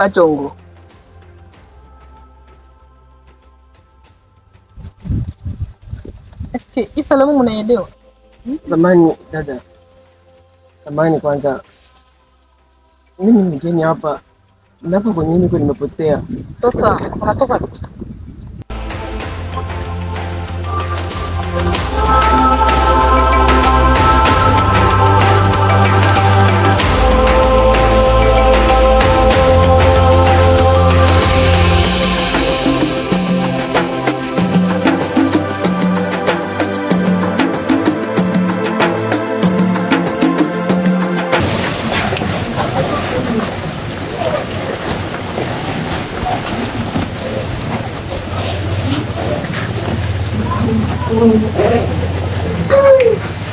Kachongo. Eske hii salamu mnaelewa? Samahani dada, samahani kwanza, mimi mgeni hapa, napo kwenye niko nimepotea. Sasa unatoka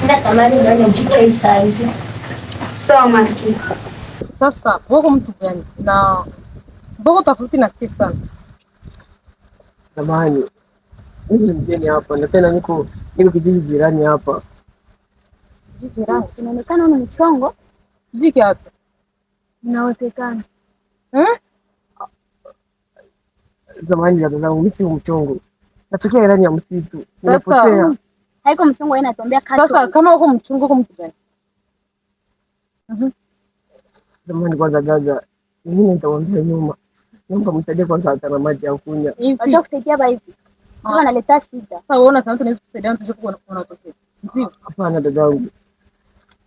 Natamani nione GK size. Sawa Malkia. Sasa wako mtu gani na mbona tofauti na Steve sana? Samahani, mimi ni mgeni hapa na tena niko kijiji jirani hapa. Jirani Inaonekana ni mchongo. jiki hapa Inawezekana. eh? Samahani dada zangu, mimi sio mchongo, natokea jirani ya msitu, nimepotea. Haiko mchongo, yeye anatuambia kacho. Sasa kama uko mchungu uko mtu gani? Samahani kwanza dada, mimi nitawaambia nyuma, naomba msaidie kwanza hata na maji ya kunywa. Hivi Unataka kusaidia ba hivi. Ndio analeta shida. sasa wewe unasema tunaweza kusaidia mtu kwa unatokea. Ndio. Hapana dadangu,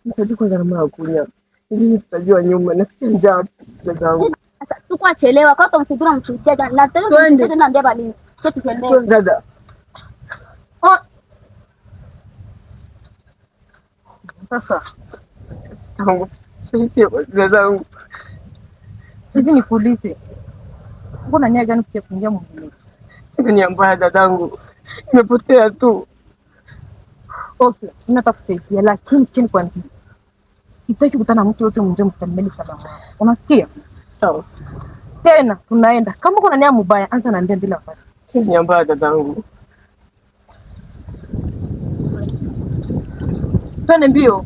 msaidie kwanza na maji ya kunywa, mimi tutajua nyuma. Nasikia njaa dadangu. Sasa tukwachelewa kwa tumsaidia msaidia na tena Twende. tena ambia bali. Sio tutembee. Dada, Sasa zangu saidia kwanza dadangu. hivi nikuulize. Uko na nia gani kuja kuingia mwingine? Sina nia mbaya dadangu, nimepotea tu. Okay, mimi nataka kusaidia lakini sikia nikwambie. Sitaki kukutana na mtu yote mwingine msalimeni salama. Unasikia? Sawa, Tena tunaenda. Kama uko na nia mubaya anza naambia bila wasiwasi. sina nia mbaya dadangu. Twende mbio.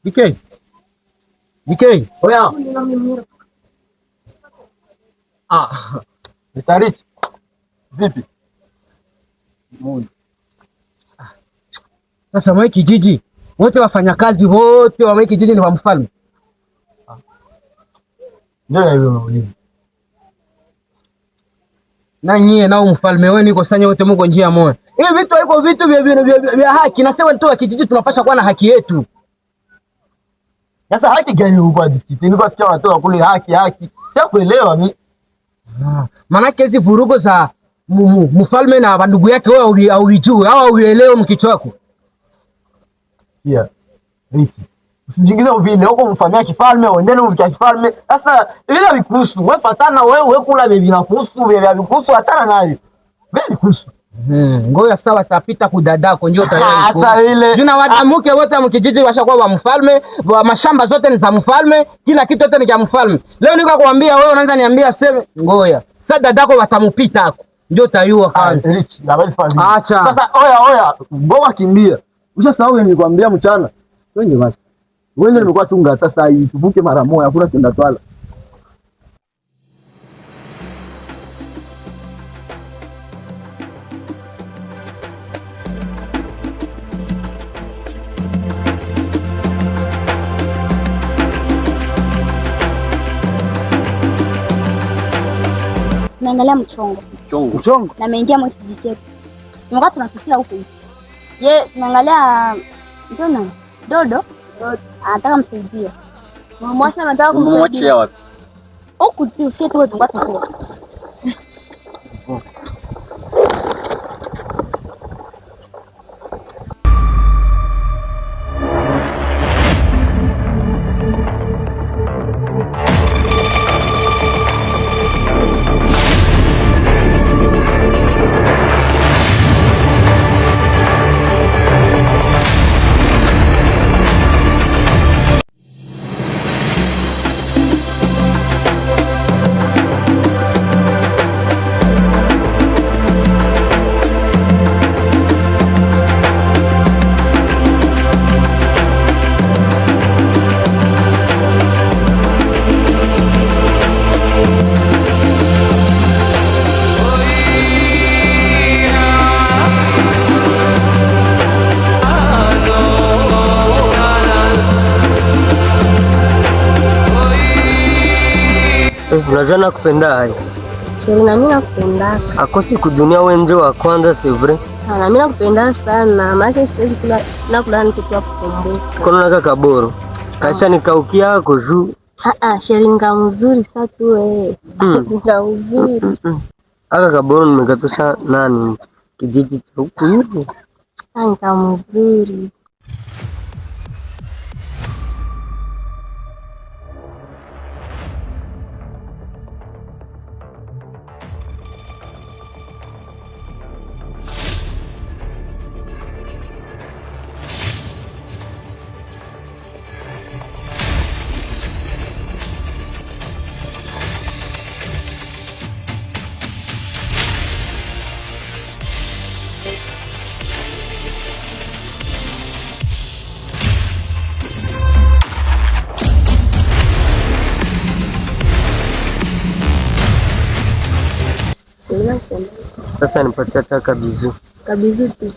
DK. DK, oya. Ah, Mr. Rich. Vipi? Mungu. Sasa mwe kijiji wote wafanyakazi wote wa mwe kijiji ni wa mfalme. Ndio hiyo unauliza. Na nyie nao mfalme wenu iko sanya wote muko njia moja. Hivi vitu haiko vitu vya haki na sasa watu wa kijiji tunapasha kuwa na haki yetu. Sasa haki gani huko adiskiti? Nilikuwa sikia wanatoka kule haki haki. Sio kuelewa mimi. Maanake hizi vurugo za mfalme na bandugu yake wewe hauijui au hauielewi mkichwa wako. Pia Riki. Usijiingize vile huko mfamia kifalme, uendele mvika kifalme. Sasa vile vikuhusu, wewe fatana wewe wewe kula vile vinakuhusu, vile vikuhusu achana nayo. Vile vikuhusu. Ngoja sasa watapita kudadako ndio tayari. Hata ile. Juna wadamuke wote mkijiji washakuwa wa mfalme, wa mashamba zote ni za mfalme, kila kitu yote ni cha mfalme. Leo niko kuambia wewe unaanza niambia sema ngoja. Sasa dadako watamupita hako. Ndio tayua kwanza. Rich, hawezi fanya. Acha. Sasa oya oya, ngoma kimbia. Ushasahau nilikwambia mchana. Twende basi. Wewe ndio nimekuwa chunga sasa hii tuvuke mara moja, hakuna kwenda twala. Tunaangalia mchongo. Mchongo. Mchongo. Na ameingia mwa kijiji chetu. Tumekuwa tunapitia huku. Ye, tunaangalia ndio nani? Dodo. Anataka msaidie. Mwacha anataka kumsaidia. Umemwachia wapi? Huku tu sio tu tulikuwa tuko. Unajua nakupenda hai. Chéri, na mimi nakupenda. Akosi kudunia wewe ndio wa kwanza, c'est vrai. Na mimi nakupenda sana. Maana siwezi kula nakula nikiwa kukumbuka. Kono naka kaboro. Kasha nikaukia yako juu. Ah ah, chéri nga mzuri sasa tu wewe. Nga mzuri. Aka kaboro nimekatosha nani kijiji cha huku hivi. Nga mzuri. Sasa nipatie hata kabizu. Kabizu tu.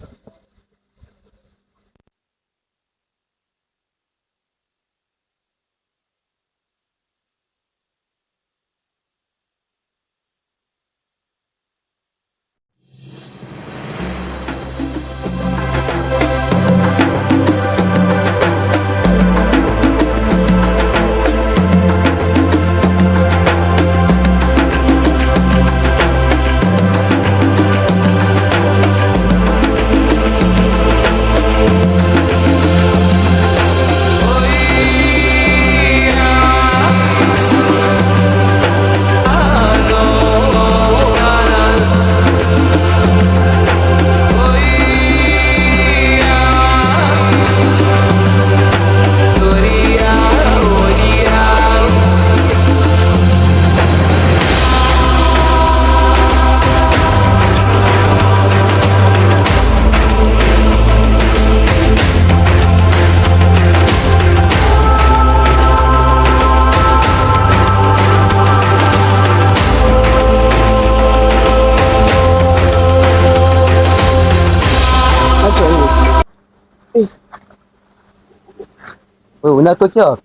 Wewe unatokea wapi?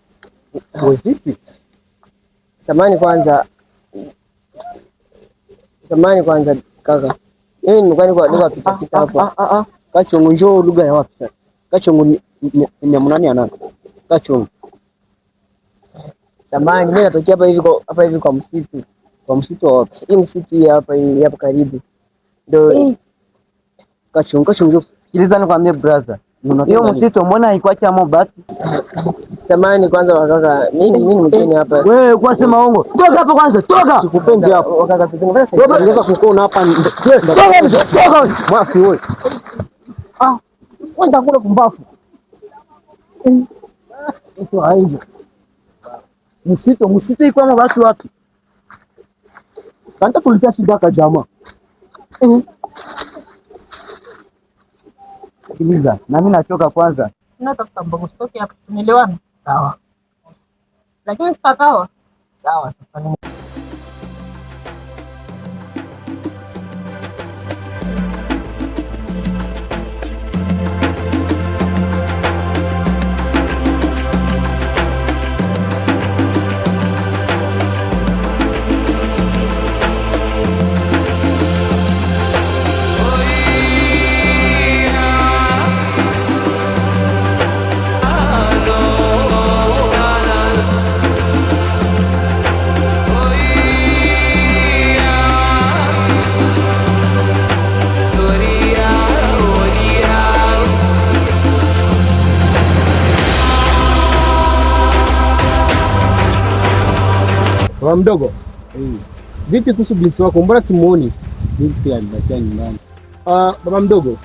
Wewe vipi? Samani kwanza, samani kwanza kaka, mimi nimekuwa niko pita pita hapa. Ah ah. Kachongo njoo lugha ya wapi sasa? Kachongo ni ya mnani anani? Kachongo. Samani, mimi natokea hapa hivi kwa msitu. Kwa msitu wa wapi? Hii msitu hii hapa hii hapa karibu. Ndio. Kachongo, kachongo. Sikiliza nikwambie brother. Hiyo msitu mbona haikuacha mo basi? Samani kwanza wakaka, mimi ni mgeni hapa. Wewe kwa sema uongo. Toka hapo kwanza, toka. Sikupendi hapo. Wakaka, Ungeweza kukuona hapa. Toka, toka. Mwafi wewe. Ah, kwenda kule kumbafu. Ito aibu. Msitu, msitu iko kama watu wapi? Kanta kulitia shida ka jamaa. Sikiliza, na mimi nachoka kwanza. Natafuta mbogo usitoke hapa. Tumeelewana? Sawa. Lakini sitakawa. Sawa, sasa Baba mdogo, vipi kuhusu binti wako? Mbona simuoni? Binti alibakia nyumbani. Baba mdogo,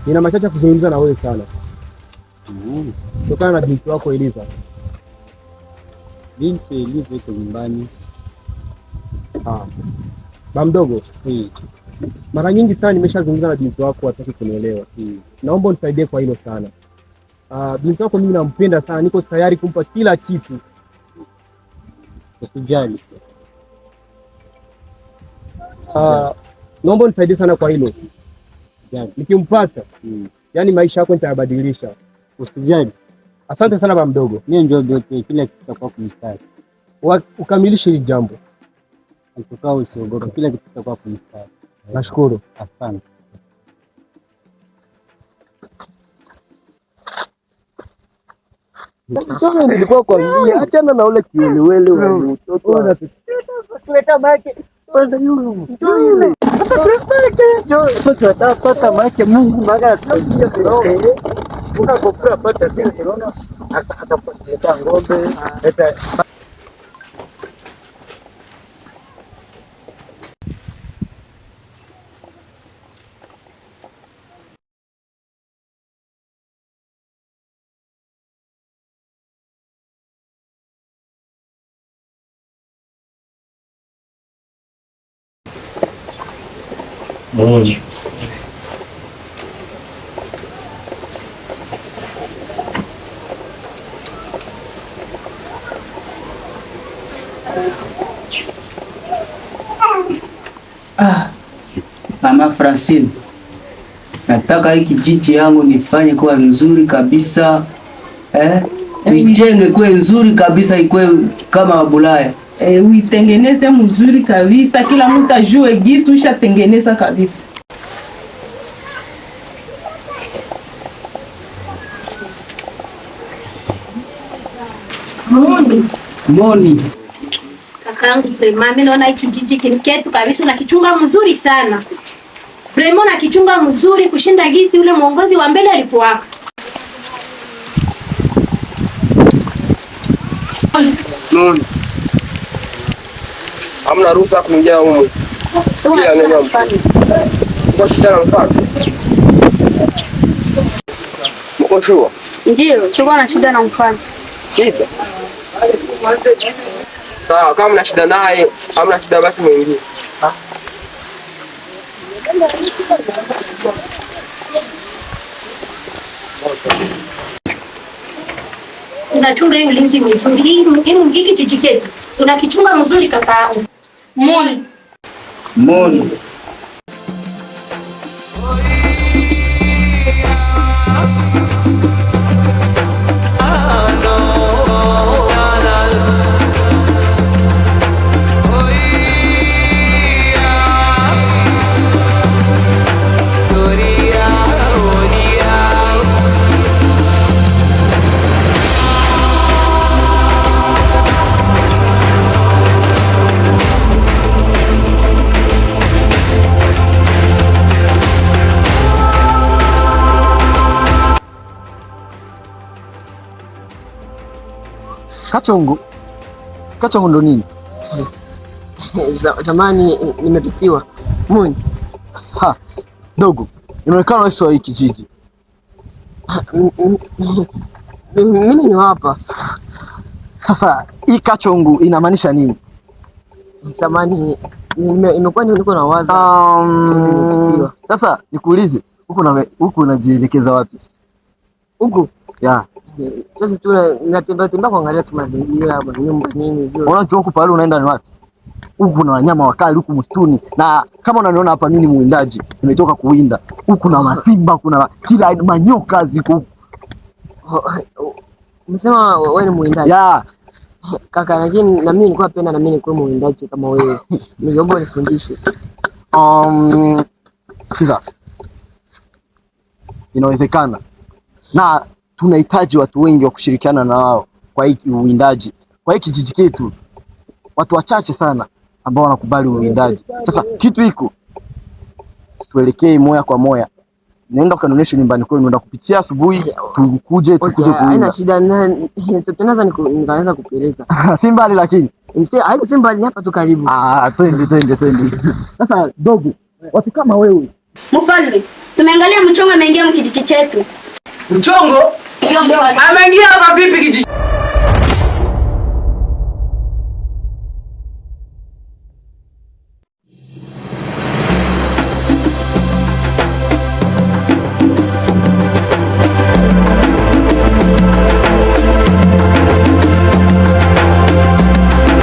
nina machache kuzungumza na wewe sana kutokana na binti wako Eliza. Binti Eliza iko nyumbani. Baba mdogo, mara nyingi sana nimeshazungumza na binti wako, hataki kunielewa. Naomba unisaidie kwa hilo sana. Binti wako mimi nampenda sana, niko tayari kumpa kila kitu. Usijali. Naomba unisaidie sana kwa hilo. Nikimpata, yaani maisha yako nitayabadilisha. Usijali. Asante sana baba mdogo. Mimi ndio ndio kila kitu kwa kumstari. Ukamilishe hili jambo. Utukaa usiogope, kila kitu kitakuwa kwenye mstari. Nashukuru. Asante. Sasa nilikuwa kwambia achana na ule kiwelewele wa mtoto. Tuleta make. Yule. Sasa pata make Mungu maana atasaidia kiroho. Unakopura pata vile unaona atakuleta ng'ombe, leta. Moni. Ah, Mama Francine, nataka hii kijiji yangu nifanye kuwa nzuri kabisa, eh? Nijenge kuwe nzuri kabisa, ikuwe kama Bulaya. Uitengeneze mzuri kabisa, kila mtu ajue gisi ushatengeneza kabisa. Moni. Moni. Kakaangu Prema, mimi naona hichi kijiji ketu kabisa unakichunga mzuri sana. Prema unakichunga mzuri kushinda gisi ule mwongozi wa mbele alikuwaka. Moni. Hamna ruhusa kuingia humu. Bila neno mko shida na mfalme. Mko sure? Ndio, tuko na shida na mfalme. Shida? Sawa, kama mna shida naye, hamna shida basi mwingie. Tunachunga hii ulinzi mzuri. Hii kijiji chetu tunakichunga mzuri kakaangu. Moni. Moni. Kachongo. Kachongo ndo nini? Zamani nimepitiwa. Moni. Ha. Dogo, inaonekana wewe sio wa hii kijiji. Mimi ni hapa. Sasa hii kachongo inamaanisha nini? Zamani imekuwa niko na waza. Sasa nikuulize, huku unajielekeza wapi? Huku? Ya. Sasa tu natembea tembea kuangalia tu mazingira, manyumba nini hiyo. Unajua huku pale unaenda ni wapi? Huku kuna wanyama wakali huku msituni, na kama unaniona hapa mimi ni mwindaji, nimetoka kuwinda. Huku kuna masimba, kuna kila aina manyoka ziko huku. Umesema wewe ni mwindaji? Ya. Kaka, lakini na mimi nilikuwa napenda na mimi nikuwe mwindaji kama wewe. Ningeomba unifundishe. Sikiza. Inawezekana. Na tunahitaji watu wengi wa kushirikiana na wao kwa hiki uwindaji. Kwa hiki kijiji chetu watu wachache sana ambao wanakubali uwindaji. Sasa kitu iko, tuelekee moya kwa moya. Nenda ukanionyeshe nyumbani kwenu, nenda kupitia asubuhi tukuje Okay, haina kuwinda. shida, tunaweza nikaweza kupeleka. Si mbali lakini. Haiko si mbali, hapa tu karibu. Ah, twende twende twende. Sasa dogo, watu kama wewe. Mfalme, tumeangalia mchongo ameingia mkijiji chetu. Mchongo? Ndio, ndio. Ameingia hapa vipi kijiji?